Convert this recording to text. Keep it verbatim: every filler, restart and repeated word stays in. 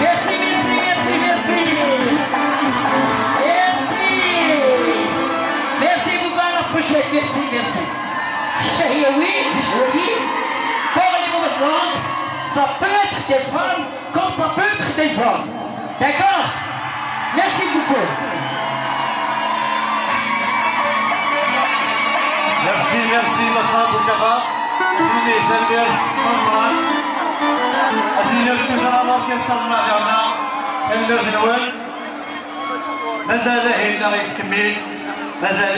Merci, merci, merci, merci. Merci. Merci beaucoup, à la prochaine. Merci, merci. Ccah yawi, ccah yawi. Pour les mauvaises langues, ça peut être des femmes comme ça peut être des hommes. D'accord ? Merci beaucoup. Merci, merci, Massa Bouchaba. Sidi Samir Omran. Sidi Samir Omran, l'orchestre de Mariana. Samir Noël. Mazal ahil-nneɣ yettkemmil. Mazal